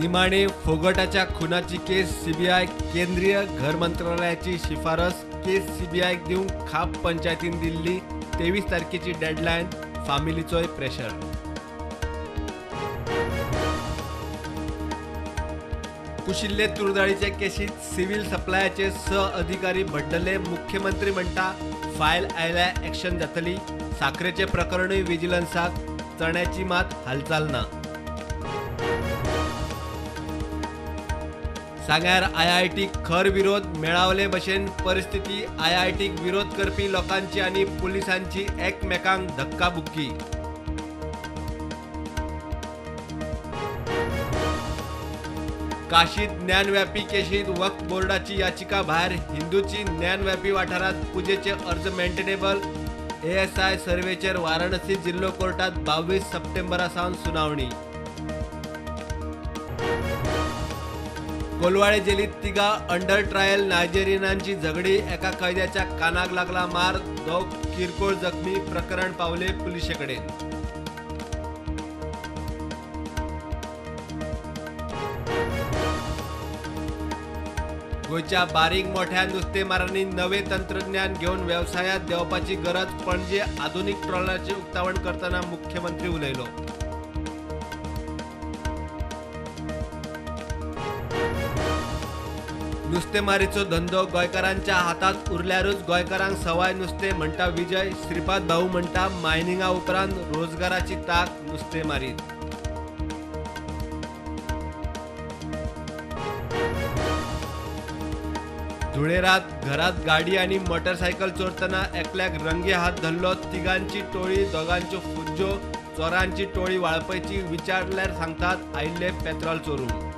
निमाणे फोगटाच्या खुनाची केस सीबीआय केंद्रीय घर मंत्रालयाची शिफारस केस सीबीआयक दिवंक खाप पंचायतीन दिल्ली 23 तारखेची डेडलायन फामिलीचोय प्रेशर। कुशिल्ले तुरदाळीचे केशीत सिव्हिल सप्लायाचे 6 अधिकारी भड्डले। मुख्यमंत्री म्हणटा फायल आयल्या ॲक्शन जातली। साखरेचे प्रकरणूय विजिलन्साक, चण्याची मात हालचाल ना। सांग्यार आयआयटीक खर विरोध, मेळावले भशेन परिस्थिती। आयआयटीक विरोध करपी लोकांची आनी पुलिसांची एकमेकांक धक्काबुक्की। काशीत ज्ञानव्यापी केशीत वक्फ बोर्डाची याचिका भायर। हिंदूची ज्ञानव्यापी वाठारात पुजेचे अर्ज मेंटेनेबल। एएसआय सर्वेचेर वाराणसी जिल्लो कोर्टात 22 सप्टेंबरा सावन सुनावणी। कोलवाळे जेलीत 3 अंडर ट्रायल नायजेरियनांची झगडी। एका कैद्याच्या कानाक लागला मार, 2 किरकोळ जखमी। प्रकरण पावले पुलिसे कडेन। गोंयच्या बारीक मोठ्या नुस्तेमारांनी नवे तंत्रज्ञान घेवन वेवसायात देंवपाची गरज। पणजे आधुनिक ट्रॉलराचें उक्तावण करतना मुख्यमंत्री उलयलो। नुस्तेमारीचो धंदो गोंयकारांच्या हातात उरल्यारूच गोंयकारांक सवाय नुस्तें म्हणटा विजय। श्रीपाद भाऊ म्हणटा मायनिंगा उपरांत रोजगाराची ताक नुस्तेमारीत। धुळेरात घरात गाडी आनी मोटरसायकल चोरतना एकल्याक रंगे हात धरलो। 3गांची टोळी, 2गांच्यो फुज्जो। चोरांची टोळी वाळपयची, विचारल्यार सांगतात आयिल्ले पेत्रोल चोरूंक।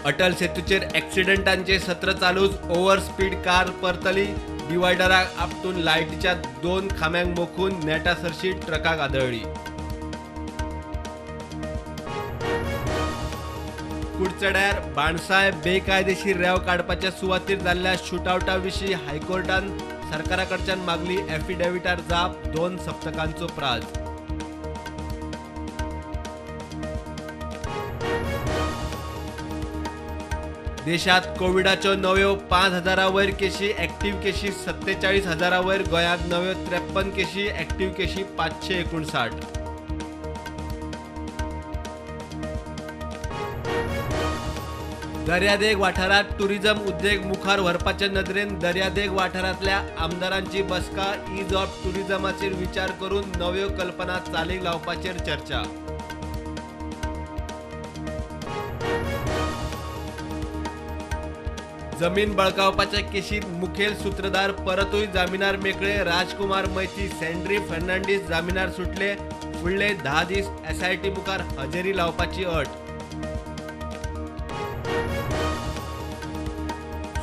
अटल सेतूचेर ॲक्सिडेंटांचे सत्र चालूच। ओव्हर स्पीड कार परतली, डिवायडराक आपटून लायटीच्या 2 खांब्यांक मोखून नेटा सरशी ट्रकाक आदळ्ळी। कुडचड्यार बाणसाय बेकायदेशीर रेंव काडपाच्या सुवातीर जाल्ल्या शुटआवटा विशीं हायकोर्टान सरकारा कडच्यान मागली एफिडेविटार जाप। 2 सप्तकांचो प्राज। देशात कोविडाच्यो नव्यो 5,000 वयर केशी, ॲक्टिव्ह केशी 47,000 वयर। गोंयांत नव्यो 53 केशी, ॲक्टिव्ह केशी 559। दर्यादेग वाठारात टुरिझम उद्देग मुखार व्हरपाचे नदरेन दर्यादेग वाठारांतल्या आमदारांची बसका। Is of टुरिझमाचेर विचार करून नव्यो कल्पना चालीक लावपाचेर चर्चा। जमीन बळकावपाच्या केशीत मुखेल सूत्रधार परतूय जामिनार मेकळे। राजकुमार मैती, सँड्री फर्नांडीस जामिनार सुटले। फुडले 10 दीस एसआयटी मुखार हजेरी लावपाची अट।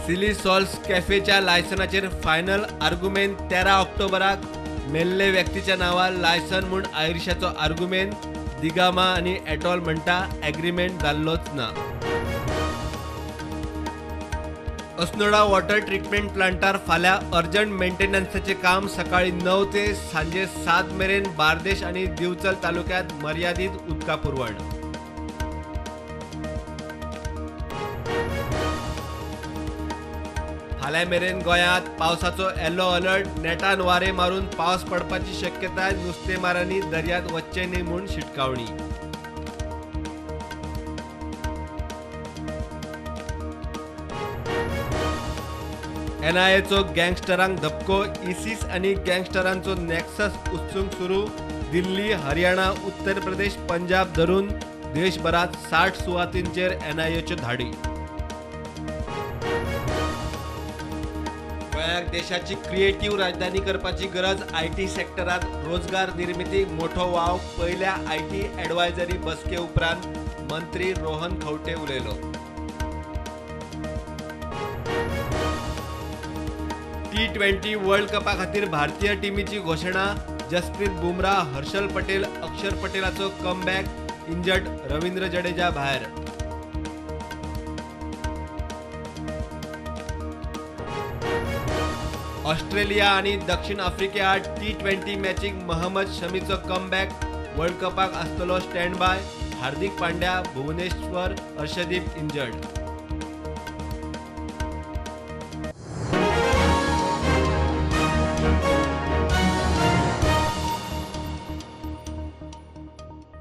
सिली सॉल्स कॅफेच्या लायसनाचेर फायनल आर्गुमेंट 13 ऑक्टोबराक। मेल्ले व्यक्तीच्या नांवार लायसन म्हूण आयरिशाचो आर्गुमेंट। दिगामा आनी एटॉल म्हणटा एग्रीमेंट जाल्लोच ना। अस्नोडा वॉटर ट्रिटमेंट प्लांटार फाल्यां अर्जंट मेंटेनन्साचें काम सकाळी 9 ते सांजे 7 मेरेन। बार्देश आनी दिवचल तालुक्यांत मर्यादीत उदका पुरवण। फाल्यां मेरेन गोंयांत पावसाचो येलो अलर्ट। नेटान वारें मारून पावस पडपाची शक्यताय। नुस्तेमारांनी दर्यांत वचचें न्ही म्हूण शिटकावणी। एनआयएचो गँगस्टरांक धपको। इसिस आनी गँगस्टरांचो नॅक्सस उच्चूंक सुरू। दिल्ली, हरियाणा, उत्तर प्रदेश, पंजाब धरून देशभरात 60 सुवातींचेर एनआयएच्यो धाडी। गोंयाक देशाची क्रिएटिव्ह राजधानी करपाची गरज। IT सेक्टरात रोजगार निर्मिती मोठो वाव। पयल्या IT advisory बसके उपरांत मंत्री रोहन खंवटे उलयलो। T20 world कपा खातीर भारतीय टिमीची घोशणा। जसप्रीत बुमराह, हर्षल पटेल, अक्षर पटेलाचो कमबॅक। इंजर्ड रवींद्र जडेजा भायर। ऑस्ट्रेलिया आनी दक्षिण आफ्रिके आड T20 मॅचीक मोहम्मद शमीचो कमबॅक. वर्ल्ड कपाक आसतलो stand by. Hardik Pandya, Bhuvneshwar, Arshdeep injured.